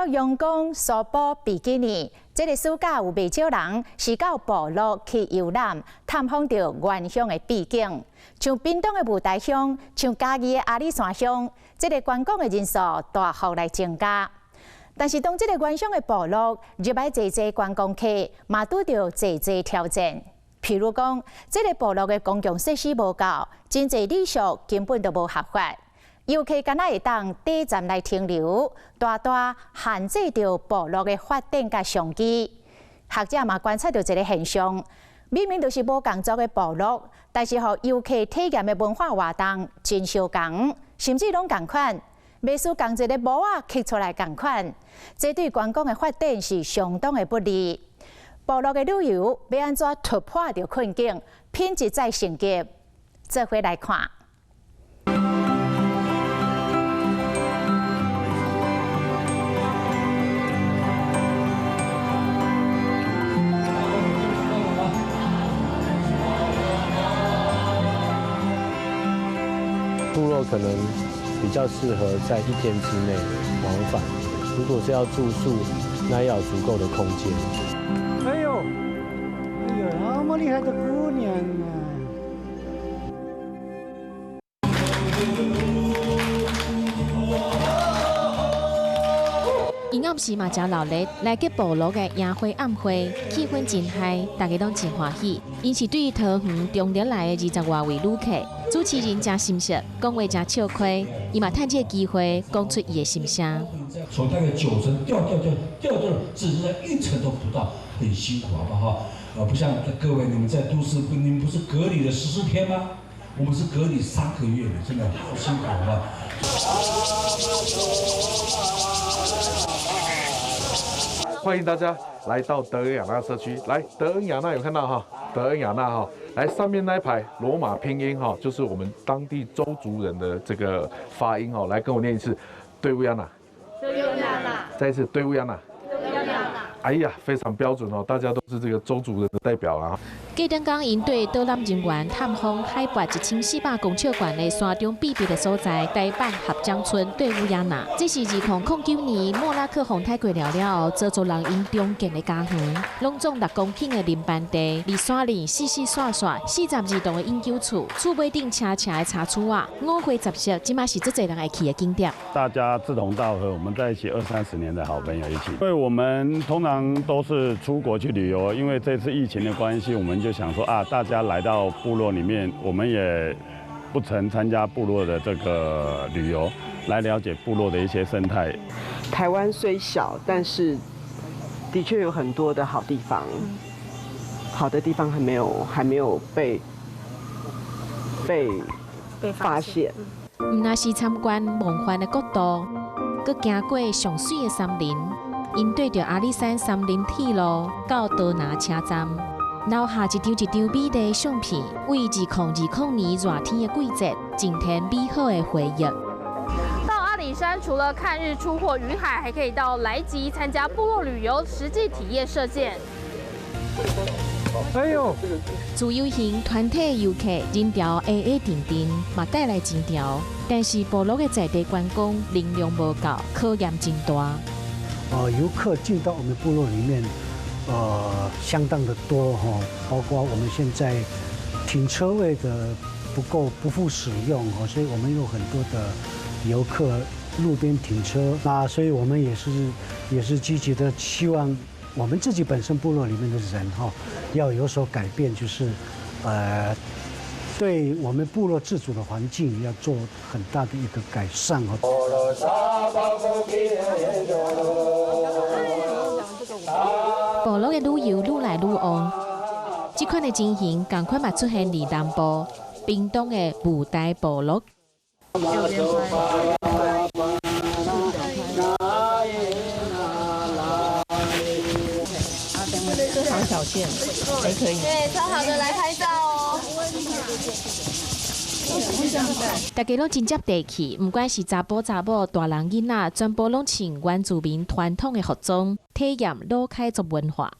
陽光、蘇波、比基尼，這个暑假有袂少人是到部落去遊覽，探訪著原鄉的美景。像屏東的霧台鄉，像嘉義的阿里山鄉，這个觀光的人數大幅來增加。但是當這个原鄉的部落入來濟濟觀光客，嘛拄著濟濟挑戰。譬如講，這个部落的公共設施無夠，真濟禮數根本就無合法。遊客敢若會當短暫來停留，大大限制著部落的發展佮商機。學者嘛觀察著一个現象，明明就是無仝族的部落，但是予遊客體驗的文化活動真相仝，甚至攏仝款，袂輸仝一个模仔刻出來仝款，這對觀光的發展是相當的不利。部落的旅遊欲按怎突破著困境，品質再升級，做伙來看。部落可能比較適合在一天之內往返，如果是要住宿，那要有足夠的空間。哎呦，哎呦，那麼厲害的姑娘啊！𪜶暗時嘛誠鬧熱，來去部落的營火暗會，氣氛真 high，大家攏真歡喜。𪜶是對桃園中壢來的20外位旅客，主持人誠心實，講話誠笑詼，伊嘛趁這个機會講出伊的心聲。從大概9層掉掉掉掉掉，只剩下1層都不到，很辛苦，好不好？不像各位你們在都市，你們不是隔離了14天嗎？我們是隔離3個月的，真的好辛苦，好不好？歡迎大家來到德恩亞納社區。來，德恩亞納有看到哈？德恩亞納哈，來上面那一排羅馬拼音哈，就是我們當地鄒族人的這個發音哦。來跟我念一次，對烏亞納。對烏亞納。再一次，對烏亞納。對烏亞納。哎呀，非常標準哦，大家都是這個鄒族人的代表啊。過兩工，𪜶對導覽人員探訪海拔1400公尺懸的山中秘密的所在——台版合掌村對烏亞納。這是2009年莫拉克風颱過了了後，鄒族人𪜶重建的家園，攏總6公頃的林班地，佇山裡四四煞煞42棟的永久厝，厝尾頂斜斜的茶厝仔，五花十色，這馬是足濟人愛去的景點。大家志同道合，我們在一起二三十年的好朋友一起，因為我們通常都是出國去旅遊，因為這次疫情的關係，我們就想說啊，大家來到部落裡面，我們也不曾參加部落的這個旅遊，來了解部落的一些生態。台灣雖小，但是的確有很多的好地方，好的地方還沒有被發現。毋但是參觀夢幻的國度，閣行過上媠的森林，𪜶對著阿里山森林鐵路到多拿車站，留下一張一張美麗相片，為2020年熱天的季節增添美好的回憶。到阿里山除了看日出或雲海，還可以到來吉參加部落旅遊，實際體驗射箭。哎呦！自由行團體遊客人潮矮矮陣陣，嘛帶來錢潮，但是部落的在地觀光能量無夠，考驗真大。遊客進到我們部落裡面，相當的多哈，包括我們現在停車位的不夠，不敷使用哦，所以我們有很多的遊客路邊停車，那所以我們也是積極的希望我們自己本身部落裡面的人哈，要有所改變，就是，對我們部落自主的環境要做很大的一個改善哦。部落的旅遊愈來愈旺，這款的情形仝款嘛出現佇南部屏東的霧台部落。這小件，還可以。對，超好的，來拍照哦。大家攏真接地氣，毋管是查埔查某、大人囡仔，全部攏穿原住民傳統的服裝，體驗魯凱族文化。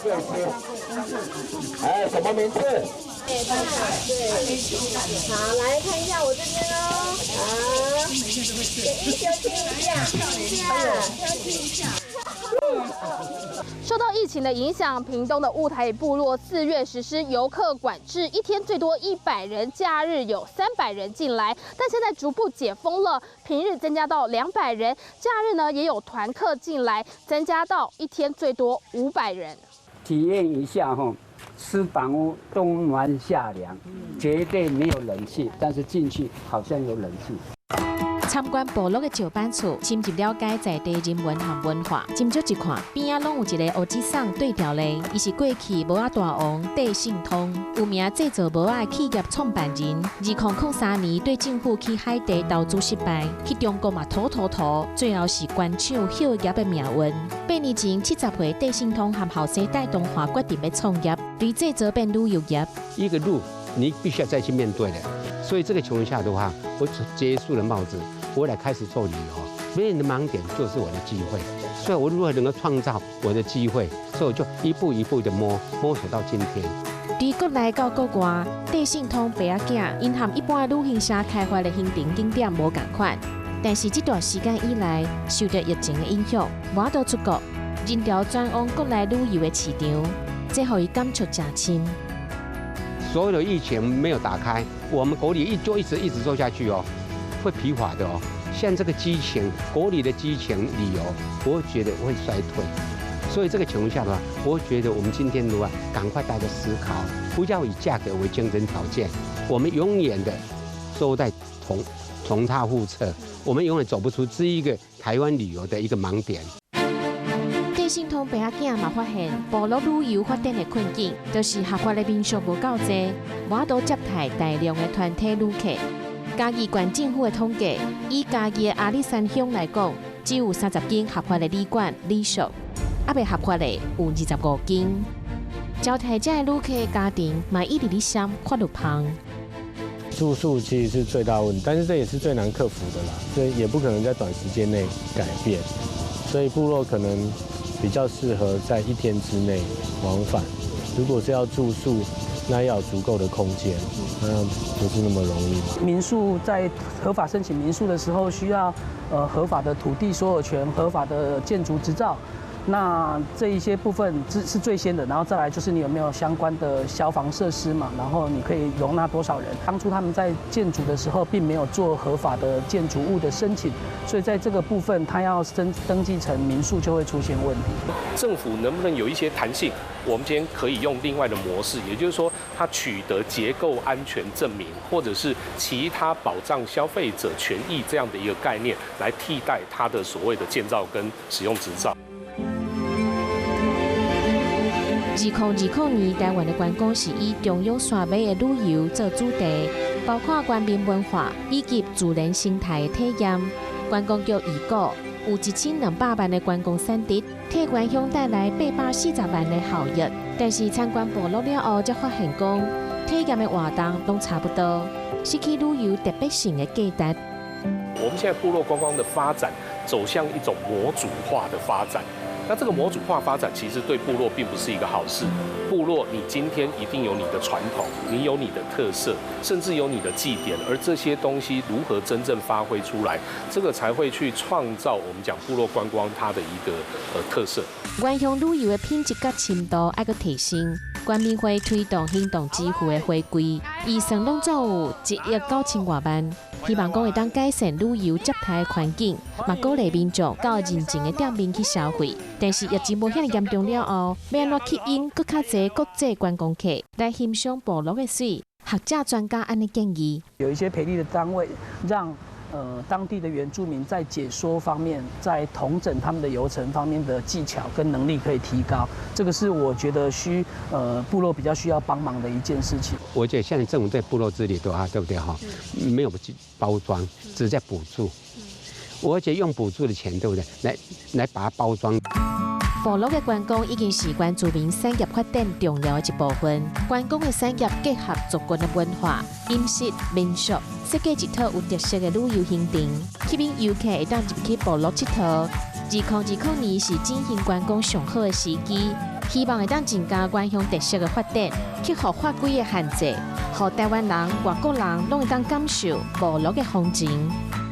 可以吃？哎，什麼名字？好，來看一下我這邊哦。好，給一休親一下，親一下，親一下。受到疫情的影響，屏東的霧台部落4月實施遊客管制，一天最多100人，假日有300人進來。但現在逐步解封了，平日增加到200人，假日呢也有團客進來，增加到一天最多500人。體驗一下哈，石板屋冬暖夏涼，絕對沒有冷氣，但是進去好像有冷氣。參觀部落的石板厝，深入了解在地人文和文化。斟酌一看，邊仔攏有一个烏子送對調咧，伊是過去帽仔大王戴信通，有名製造帽仔的企業創辦人。2003年對政府去海地投資失敗，去中國嘛吐吐吐，最後是關廠歇業的命運。8年前，70歲戴信通和後生戴東華決定欲創業，對製造變旅遊業。一個路，你必須要再去面對的。所以這個情況下的話，我結束了帽子。我來開始做旅遊，別人的盲點就是我的機會，所以我如何能夠創造我的機會，所以我就一步一步的摸索到今天。佇國內到國外，戴信通爸仔囝，𪜶和一般的旅行社開發的行程景點無仝款，但是這段時間以來，受著疫情的影響，無法度出國，人潮轉往國內旅遊的市場，這予伊感觸誠深。所有的疫情沒有打開，我們國旅一就一直一直做下去哦。會疲乏的哦，像這個激情，國旅的激情旅遊，我覺得會衰退。所以這個情況下的話，我覺得我們今天的話，趕快大家思考，不要以價格為競爭條件，我們永遠的都在重蹈覆轍，我們永遠走不出這一個台灣旅遊的一個盲點。戴信通爸仔囝嘛發現部落旅遊發展的困境，就是合法的民宿無夠濟，無法度接待大量的團體旅客。嘉義縣政府的統計，以嘉義的阿里山鄉來講，只有30間合法的旅館、旅宿，猶未合法的有25間。招待這的旅客家庭嘛一直咧雙法律縫。住宿其實是最大問題，但是這也是最難克服的啦，所以也不可能在短時間內改變，所以部落可能比較適合在一天之內往返。如果是要住宿，那要有足夠的空間，那不是那麼容易。民宿在合法申請民宿的時候，需要合法的土地所有權、合法的建築執照。那這一些部分是最先的，然後再來就是你有沒有相關的消防設施嘛，然後你可以容納多少人。當初他們在建築的時候，並沒有做合法的建築物的申請，所以在這個部分，他要登記成民宿就會出現問題。政府能不能有一些彈性？我們今天可以用另外的模式，也就是說，它取得結構安全證明，或者是其他保障消費者權益這樣的一個概念，來替代它的所謂的建造跟使用執照。2020年，台灣的觀光是以中央山脈的旅遊做主題，包括原民文化以及自然生態的體驗。觀光局預估有1200萬的觀光產值，替原鄉帶來840萬的效益。但是參觀部落了後，才發現講體驗的活動攏差不多，失去旅遊特別性的價值。我們現在部落觀光的發展走向一種模組化的發展。那這個模組化發展其實對部落並不是一個好事。部落，你今天一定有你的傳統，你有你的特色，甚至有你的祭典，而這些東西如何真正發揮出來，這個才會去創造我們講部落觀光它的一個特色。原鄉旅遊的品質佮深度愛閣提升，原民會推動行動支付的回歸，預算攏總有1億9千外萬，希望講會當改善旅遊接待環境，嘛鼓勵民眾到認證的店面去消費。但是疫情無遐爾嚴重了後，欲按怎吸引閣較濟國際觀光客來欣賞部落的媠？學者專家按呢建議，有一些培力的單位，讓當地的原住民在解說方面，在統整他們的遊程方面的技巧跟能力可以提高。這個是我覺得部落比較需要幫忙的一件事情。我覺得現在政府對部落治理的話，對不對哈？沒有包裝，只在補助。我覺得用補助的錢，對不對？來把它包裝。部落的觀光已經是原住民產業發展重要的一部分。觀光的產業結合族群的文化、飲食、民俗，設計一套有特色的旅遊行程，吸引遊客會當入去部落𨑨迌。2020年是進行觀光上好的時機，希望會當增加原鄉特色的發展，克服法規的限制，予台灣人、外國人攏會當感受部落的風情。